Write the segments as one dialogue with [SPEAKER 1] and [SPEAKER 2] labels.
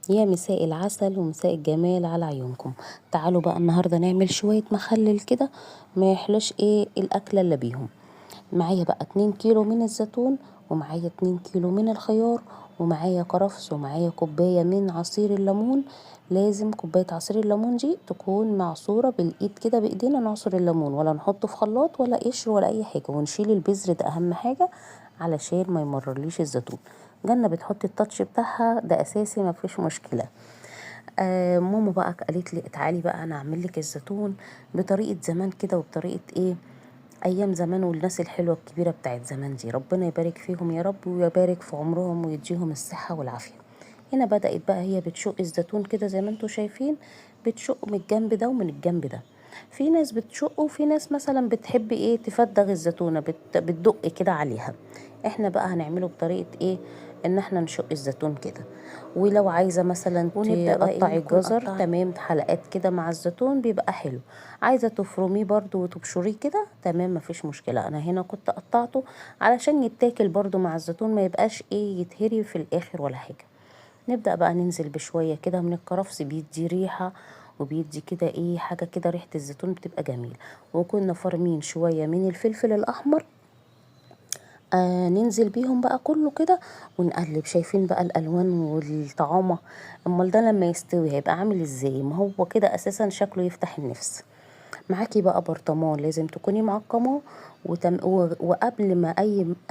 [SPEAKER 1] يا مساء العسل ومساء الجمال على عيونكم. تعالوا بقى النهاردة نعمل شوية مخلل كده ما يحلاش ايه الاكلة اللي بيهم. معايا بقى 2 كيلو من الزيتون، ومعايا 2 كيلو من الخيار، ومعايا كرفس، ومعايا كوباية من عصير الليمون. لازم كوباية عصير الليمون دي تكون معصورة بالايد كده، بايدينا نعصر الليمون، ولا نحطه في خلاط ولا قشر ولا اي حاجة، ونشيل البذر ده اهم حاجة علشان ما يمررليش الزيتون. جنة بتحط التاتش بتاعها ده اساسي، ما فيش مشكلة. ماما بقى قالت لي تعالي بقى انا اعمل لك الزيتون بطريقة زمان كده، وبطريقة ايه ايام زمان والناس الحلوة الكبيرة بتاعت زمان دي، ربنا يبارك فيهم يا رب ويبارك في عمرهم ويديهم الصحة والعافية. هنا بدات بقى هي بتشق الزيتون كده زي ما انتم شايفين، بتشق من الجنب ده ومن الجنب ده. في ناس بتشقه وفي ناس مثلا بتحب ايه تفدغ الزيتونه، بتدق كده عليها. احنا بقى هنعمله بطريقة ايه، ان احنا نشق الزيتون كده. ولو عايزه مثلا
[SPEAKER 2] ونبدأ بقى
[SPEAKER 1] تقطعي
[SPEAKER 2] نكون
[SPEAKER 1] الجزر
[SPEAKER 2] قطعنا
[SPEAKER 1] تمام حلقات كده مع الزيتون بيبقى حلو. عايزه تفرميه برضو وتبشريه كده تمام مفيش مشكلة. انا هنا كنت قطعته علشان يتاكل برضو مع الزيتون، ما يبقاش ايه يتهري في الاخر ولا حاجة. نبدأ بقى ننزل بشوية كده من الكرفس، بيدي ريحة وبيدي كده ايه حاجة كده، ريحة الزيتون بتبقى جميلة. وكنا فرمين شوية من الفلفل الأحمر، ننزل بيهم بقى كله كده ونقلب. شايفين بقى الألوان والطعامة، امال ده لما يستوي هيبقى عامل ازاي؟ ما هو كده أساسا شكله يفتح النفس. معاكي بقى برطمان لازم تكوني معقماه، وقبل ما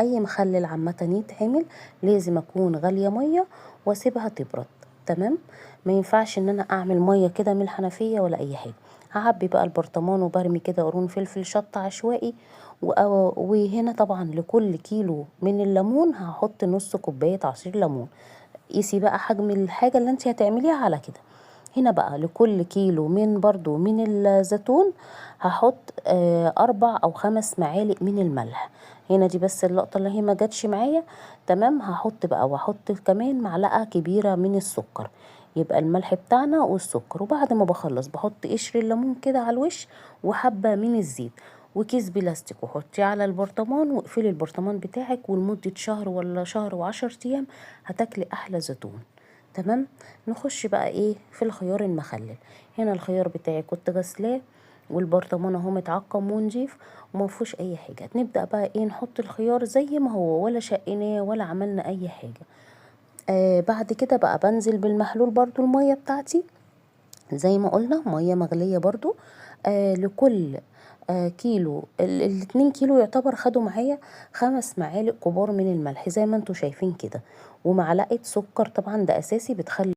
[SPEAKER 1] اي مخلل عامة يتعمل لازم اكون غالية مية واسيبها تبرد تمام. ما ينفعش ان انا اعمل مية كده من الحنفية ولا اي حاجة. هعبي بقى البرطمان وبرمي كده قرون فلفل شطه عشوائي، وهنا طبعا لكل كيلو من الليمون هحط نص كوباية عصير ليمون. قيسي بقى حجم الحاجة اللي انت هتعمليها على كده. هنا بقى لكل كيلو من برضو من الزيتون هحط 4 أو 5 معالق من الملح. هنا دي بس اللقطة اللي هي ما جاتش معايا تمام. هحط بقى واحط كمان معلقة كبيرة من السكر، يبقى الملح بتاعنا والسكر. وبعد ما بخلص بحط قشر الليمون كده على الوش وحبة من الزيت وكيس بلاستيك، وحطيه على البرطمان واقفلي البرطمان بتاعك، ولمدة شهر ولا شهر و10 ايام هتاكلي احلى زيتون تمام. نخش بقى ايه في الخيار المخلل. هنا الخيار بتاعي كنت غسلاه والبرطمان اهو متعقم ونضيف وما فيهوش اي حاجة. نبدا بقى ايه نحط الخيار زي ما هو، ولا شقيناه ولا عملنا اي حاجة. بعد كده بقى بنزل بالمحلول برضو المية بتاعتي زي ما قلنا، مية مغليه برضو. لكل كيلو، ال2 كيلو يعتبر خدوا معايا 5 معالق كبار من الملح زي ما انتوا شايفين كده، ومعلقة سكر طبعا ده اساسي، بتخلي